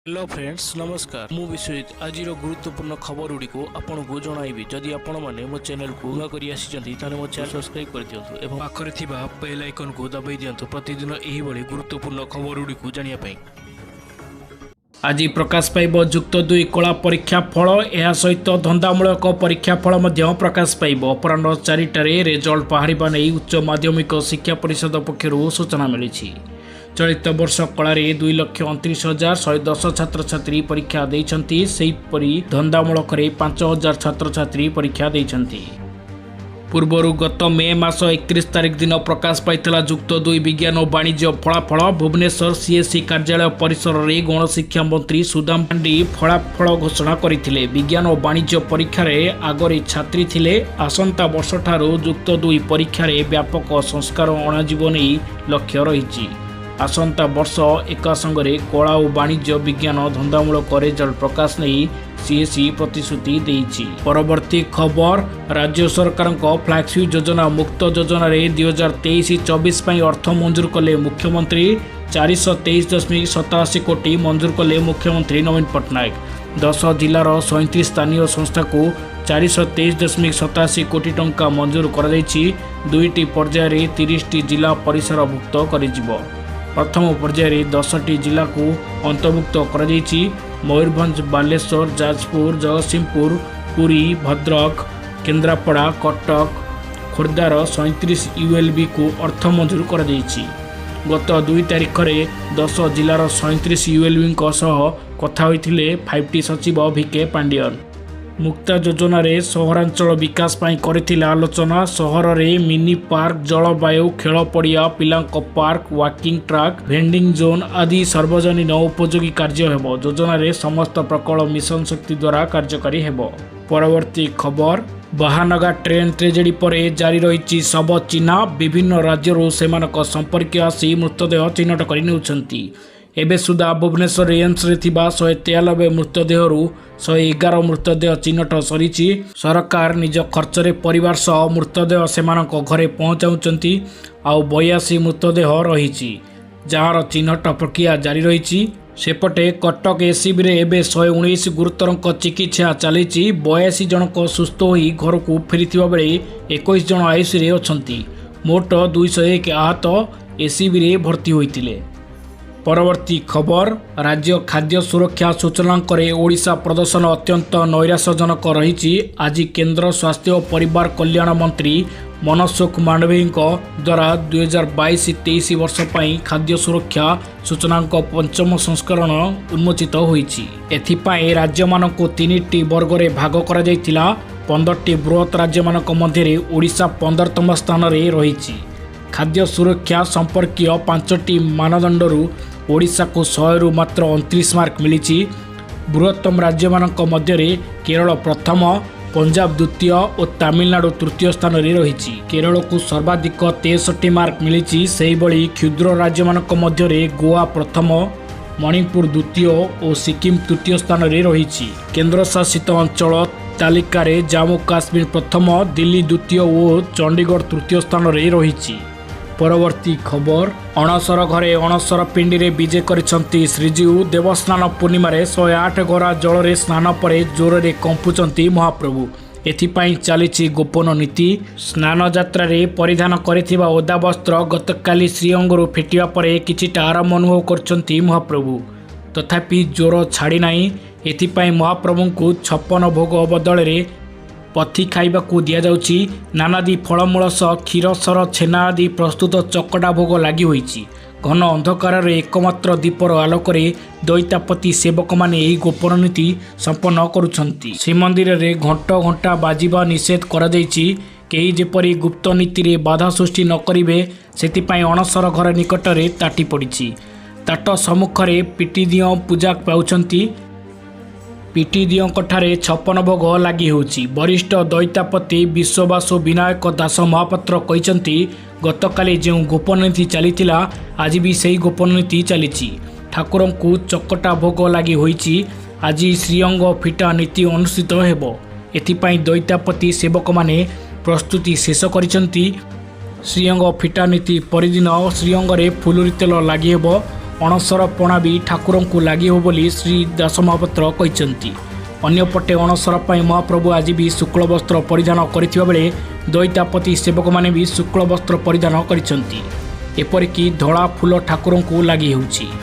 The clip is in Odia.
ହ୍ୟାଲୋ ଫ୍ରେଣ୍ଡସ୍, ନମସ୍କାର। ମୁଁ ବିଶ୍ୱଜିତ। ଆଜିର ଗୁରୁତ୍ୱପୂର୍ଣ୍ଣ ଖବର ଗୁଡ଼ିକୁ ଆପଣଙ୍କୁ ଜଣାଇବି। ଯଦି ଆପଣମାନେ ମୋ ଚ୍ୟାନେଲକୁ ନୂଆ କରି ଆସିଛନ୍ତି, ତାହେଲେ ମୋ ଚ୍ୟାନେଲ ସବସ୍କ୍ରାଇବ୍ କରିଦିଅନ୍ତୁ ଏବଂ ପାଖରେ ଥିବା ବେଲ୍ ଆଇକନ୍କୁ ଦବାଇ ଦିଅନ୍ତୁ, ପ୍ରତିଦିନ ଏହିଭଳି ଗୁରୁତ୍ୱପୂର୍ଣ୍ଣ ଖବର ଗୁଡ଼ିକୁ ଜାଣିବା ପାଇଁ। ଆଜି ପ୍ରକାଶ ପାଇବ ଯୁକ୍ତ ଦୁଇ କଳା ପରୀକ୍ଷା ଫଳ। ଏହା ସହିତ ଧନ୍ଦାମୂଳକ ପରୀକ୍ଷା ଫଳ ମଧ୍ୟ ପ୍ରକାଶ ପାଇବ। ଅପରାହ୍ନ 4ଟାରେ ରେଜଲ୍ଟ ବାହାରିବା ନେଇ ଉଚ୍ଚ ମାଧ୍ୟମିକ ଶିକ୍ଷା ପରିଷଦ ପକ୍ଷରୁ ସୂଚନା ମିଳିଛି। ଚଳିତ ବର୍ଷ କଳାରେ 2,29,110 ଛାତ୍ରଛାତ୍ରୀ ପରୀକ୍ଷା ଦେଇଛନ୍ତି। ସେହିପରି ଧନ୍ଦାମୂଳକରେ 5,000 ଛାତ୍ରଛାତ୍ରୀ ପରୀକ୍ଷା ଦେଇଛନ୍ତି। ପୂର୍ବରୁ ଗତ ମେ ମାସ 31 ତାରିଖ ଦିନ ପ୍ରକାଶ ପାଇଥିଲା ଯୁକ୍ତ ଦୁଇ ବିଜ୍ଞାନ ଓ ବାଣିଜ୍ୟ ଫଳାଫଳ। ଭୁବନେଶ୍ୱର ସିଏସ୍ସି କାର୍ଯ୍ୟାଳୟ ପରିସରରେ ଗଣଶିକ୍ଷା ମନ୍ତ୍ରୀ ସୁଦାମ ମାରାଣ୍ଡି ଫଳାଫଳ ଘୋଷଣା କରିଥିଲେ। ବିଜ୍ଞାନ ଓ ବାଣିଜ୍ୟ ପରୀକ୍ଷାରେ ଆଗରେ ଛାତ୍ରୀ ଥିଲେ। ଆସନ୍ତା ବର୍ଷଠାରୁ ଯୁକ୍ତ ଦୁଇ ପରୀକ୍ଷାରେ ବ୍ୟାପକ ସଂସ୍କାର ଅଣାଯିବ ନେଇ ଲକ୍ଷ୍ୟ ରହିଛି। ଆସନ୍ତା ବର୍ଷ ଏକା ସଙ୍ଗରେ କଳା ଓ ବାଣିଜ୍ୟ, ବିଜ୍ଞାନ, ଧନ୍ଦାମୂଳକ ରେଜଲ୍ଟ ପ୍ରକାଶ ନେଇ ସିଏସ୍ସି ପ୍ରତିଶ୍ରୁତି ଦେଇଛି। ପରବର୍ତ୍ତୀ ଖବର, ରାଜ୍ୟ ସରକାରଙ୍କ ଫ୍ଲାଗସିପ୍ ଯୋଜନା ମୁକ୍ତ ଯୋଜନାରେ 2023-24 ପାଇଁ ଅର୍ଥ ମଞ୍ଜୁର କଲେ ମୁଖ୍ୟମନ୍ତ୍ରୀ। 423.87 କୋଟି ମଞ୍ଜୁର କଲେ ମୁଖ୍ୟମନ୍ତ୍ରୀ ନବୀନ ପଟ୍ଟନାୟକ। 10 ଜିଲ୍ଲାର 37 ସ୍ଥାନୀୟ ସଂସ୍ଥାକୁ 423.87 କୋଟି ଟଙ୍କା ମଞ୍ଜୁର କରାଯାଇଛି। ଦୁଇଟି ପର୍ଯ୍ୟାୟରେ 30ଟି ଜିଲ୍ଲା ପରିସରଭୁକ୍ତ କରାଯିବ। ପ୍ରଥମ ପର୍ଯ୍ୟାୟରେ 10ଟି ଜିଲ୍ଲାକୁ ଅନ୍ତର୍ଭୁକ୍ତ କରାଯାଇଛି। ମୟୂରଭଞ୍ଜ, ବାଲେଶ୍ୱର, ଯାଜପୁର, ଜଗତସିଂହପୁର, ପୁରୀ, ଭଦ୍ରକ, କେନ୍ଦ୍ରାପଡ଼ା, କଟକ, ଖୋର୍ଦ୍ଧାର 37 ୟୁଏଲ୍ବିକୁ ଅର୍ଥ ମଞ୍ଜୁର କରାଯାଇଛି। ଗତ 2 ତାରିଖରେ 10 ଜିଲ୍ଲାର 37 ୟୁଏଲ୍ବିଙ୍କ ସହ କଥା ହୋଇଥିଲେ ଫାଇଭ୍ ଟି ସଚିବ ଭି କେ ପାଣ୍ଡିଆନ। ମୁକ୍ତା ଯୋଜନାରେ ସହରାଞ୍ଚଳ ବିକାଶ ପାଇଁ କରିଥିଲେ ଆଲୋଚନା। ସହରରେ ମିନି ପାର୍କ, ଜଳବାୟୁ ଖେଳ ପଡ଼ିଆ, ପିଲାଙ୍କ park, walking track, vending zone ଆଦି ସାର୍ବଜନୀନ ଉପଯୋଗୀ କାର୍ଯ୍ୟ ହେବ। ଯୋଜନାରେ ସମସ୍ତ ପ୍ରକଳ୍ପ ମିଶନ ଶକ୍ତି ଦ୍ୱାରା କାର୍ଯ୍ୟକାରୀ ହେବ। ପରବର୍ତ୍ତୀ ଖବର, ବାହାନଗା ଟ୍ରେନ୍ ଟ୍ରେଜେଡି ପରେ ଜାରି ରହିଛି ଶବ ଚିହ୍ନା। ବିଭିନ୍ନ ରାଜ୍ୟରୁ ସେମାନଙ୍କ ସମ୍ପର୍କୀୟ ଆସି ମୃତଦେହ ଚିହ୍ନଟ କରି ନେଉଛନ୍ତି। ଏବେ ସୁଦ୍ଧା ଭୁବନେଶ୍ୱର ଏମ୍ସରେ ଥିବା 193 ମୃତଦେହରୁ 111 ମୃତଦେହ ଚିହ୍ନଟ ସରିଛି। ସରକାର ନିଜ ଖର୍ଚ୍ଚରେ ପରିବାର ସହ ମୃତଦେହ ସେମାନଙ୍କ ଘରେ ପହଞ୍ଚାଉଛନ୍ତି। ଆଉ 82 ମୃତଦେହ ରହିଛି, ଯାହାର ଚିହ୍ନଟ ପ୍ରକ୍ରିୟା ଜାରି ରହିଛି। ସେପଟେ କଟକ ଏସ୍ସିବିରେ ଏବେ 119 ଗୁରୁତରଙ୍କ ଚିକିତ୍ସା ଚାଲିଛି। 82 ଜଣଙ୍କ ସୁସ୍ଥ ହୋଇ ଘରକୁ ଫେରିଥିବା ବେଳେ 21 ଜଣ ଆଇସିୟୁରେ ଅଛନ୍ତି। ମୋଟ 201 ଆହତ ଏସ୍ସିବିରେ ଭର୍ତ୍ତି ହୋଇଥିଲେ। ପରବର୍ତ୍ତୀ ଖବର, ରାଜ୍ୟ ଖାଦ୍ୟ ସୁରକ୍ଷା ସୂଚକାଙ୍କରେ ଓଡ଼ିଶା ପ୍ରଦର୍ଶନ ଅତ୍ୟନ୍ତ ନୈରାଶ୍ୟଜନକ ରହିଛି। ଆଜି କେନ୍ଦ୍ର ସ୍ୱାସ୍ଥ୍ୟ ଓ ପରିବାର କଲ୍ୟାଣ ମନ୍ତ୍ରୀ ମନସୁଖ ମାଣ୍ଡଭୀଙ୍କ ଦ୍ୱାରା 2022-23 ବର୍ଷ ପାଇଁ ଖାଦ୍ୟ ସୁରକ୍ଷା ସୂଚକାଙ୍କ ପଞ୍ଚମ ସଂସ୍କରଣ ଉନ୍ମୋଚିତ ହୋଇଛି। ଏଥିପାଇଁ ରାଜ୍ୟମାନଙ୍କୁ ତିନିଟି ବର୍ଗରେ ଭାଗ କରାଯାଇଥିଲା। 15ଟି ବୃହତ୍ ରାଜ୍ୟମାନଙ୍କ ମଧ୍ୟରେ ଓଡ଼ିଶା 15ତମ ସ୍ଥାନରେ ରହିଛି। ଖାଦ୍ୟ ସୁରକ୍ଷା ସମ୍ପର୍କୀୟ ପାଞ୍ଚଟି ମାନଦଣ୍ଡରୁ ଓଡ଼ିଶାକୁ 100ରୁ ମାତ୍ର 29 ମାର୍କ ମିଳିଛି। ବୃହତ୍ତମ ରାଜ୍ୟମାନଙ୍କ ମଧ୍ୟରେ କେରଳ ପ୍ରଥମ, ପଞ୍ଜାବ ଦ୍ୱିତୀୟ ଓ ତାମିଲନାଡୁ ତୃତୀୟ ସ୍ଥାନରେ ରହିଛି। କେରଳକୁ ସର୍ବାଧିକ 63 ମାର୍କ ମିଳିଛି। ସେହିଭଳି କ୍ଷୁଦ୍ର ରାଜ୍ୟମାନଙ୍କ ମଧ୍ୟରେ ଗୋଆ ପ୍ରଥମ, ମଣିପୁର ଦ୍ୱିତୀୟ ଓ ସିକିମ ତୃତୀୟ ସ୍ଥାନରେ ରହିଛି। କେନ୍ଦ୍ରଶାସିତ ଅଞ୍ଚଳ ତାଲିକାରେ ଜାମ୍ମୁ କାଶ୍ମୀର ପ୍ରଥମ, ଦିଲ୍ଲୀ ଦ୍ୱିତୀୟ ଓ ଚଣ୍ଡିଗଡ଼ ତୃତୀୟ ସ୍ଥାନରେ ରହିଛି। ପରବର୍ତ୍ତୀ ଖବର, ଅଣସର ଘରେ ଅଣସର ପିଣ୍ଡିରେ ବିଜେ କରିଛନ୍ତି ଶ୍ରୀଜୀଉ। ଦେବସ୍ନାନ ପୂର୍ଣ୍ଣିମାରେ 108 ଗରା ଜଳରେ ସ୍ନାନ ପରେ ଜ୍ୱରରେ କମ୍ପୁଛନ୍ତି ମହାପ୍ରଭୁ। ଏଥିପାଇଁ ଚାଲିଛି ଗୋପନ ନୀତି। ସ୍ନାନ ଯାତ୍ରାରେ ପରିଧାନ କରିଥିବା ଓଦା ବସ୍ତ୍ର ଗତକାଲି ଶ୍ରୀଅଙ୍ଗରୁ ଫିଟିବା ପରେ କିଛିଟା ଆରାମ ଅନୁଭବ କରୁଛନ୍ତି ମହାପ୍ରଭୁ। ତଥାପି ଜ୍ୱର ଛାଡ଼ିନାହିଁ। ଏଥିପାଇଁ ମହାପ୍ରଭୁଙ୍କୁ 56 ଭୋଗ ବଦଳରେ ପଥି ଖାଇବାକୁ ଦିଆଯାଉଛି। ନାନାଦି ଫଳମୂଳ ସହ କ୍ଷୀର, ସର, ଛେନା ଆଦି ପ୍ରସ୍ତୁତ ଚକଟା ଭୋଗ ଲାଗି ହୋଇଛି। ଘନ ଅନ୍ଧକାରରେ ଏକମାତ୍ର ଦୀପର ଆଲୋକରେ ଦଇତାପତି ସେବକମାନେ ଏହି ଗୋପନ ନୀତି ସମ୍ପନ୍ନ କରୁଛନ୍ତି। ଶ୍ରୀମନ୍ଦିରରେ ଘଣ୍ଟ ଘଣ୍ଟା ବାଜିବା ନିଷେଧ କରାଯାଇଛି। କେହି ଯେପରି ଗୁପ୍ତ ନୀତିରେ ବାଧା ସୃଷ୍ଟି ନ କରିବେ, ସେଥିପାଇଁ ଅଣସର ଘର ନିକଟରେ ତାଟି ପଡ଼ିଛି। ତାଟ ସମ୍ମୁଖରେ ପିଟିଦିଅଁ ପୂଜା ପାଉଛନ୍ତି। ପିଟିଦିଅଁଙ୍କଠାରେ 56 ଭୋଗ ଲାଗି ହେଉଛି। ବରିଷ୍ଠ ଦଇତାପତି ବିଶ୍ୱବାସୁ ବିନାୟକ ଦାସ ମହାପାତ୍ର କହିଛନ୍ତି, ଗତକାଲି ଯେଉଁ ଗୋପନ ନୀତି ଚାଲିଥିଲା, ଆଜି ବି ସେହି ଗୋପନ ନୀତି ଚାଲିଛି। ଠାକୁରଙ୍କୁ ଚକଟା ଭୋଗ ଲାଗି ହୋଇଛି। ଆଜି ଶ୍ରୀଅଙ୍ଗ ଫିଟା ନୀତି ଅନୁଷ୍ଠିତ ହେବ। ଏଥିପାଇଁ ଦଇତାପତି ସେବକମାନେ ପ୍ରସ୍ତୁତି ଶେଷ କରିଛନ୍ତି। ଶ୍ରୀଅଙ୍ଗ ଫିଟା ନୀତି ପରିଦିନ ଶ୍ରୀଅଙ୍ଗରେ ଫୁଲୁରି ତେଲ ଲାଗି ହେବ। ଅଣସର ପଣା ବି ଠାକୁରଙ୍କୁ ଲାଗି ହେବ ବୋଲି ଶ୍ରୀ ଦାସମହାପାତ୍ର କହିଛନ୍ତି। ଅନ୍ୟପଟେ ଅଣସର ପାଇଁ ମହାପ୍ରଭୁ ଆଜି ବି ଶୁକ୍ଳ ବସ୍ତ୍ର ପରିଧାନ କରିଥିବା ବେଳେ ଦଇତାପତି ସେବକମାନେ ବି ଶୁକ୍ଳ ବସ୍ତ୍ର ପରିଧାନ କରିଛନ୍ତି। ଏପରିକି ଧଳା ଫୁଲ ଠାକୁରଙ୍କୁ ଲାଗି ହେଉଛି।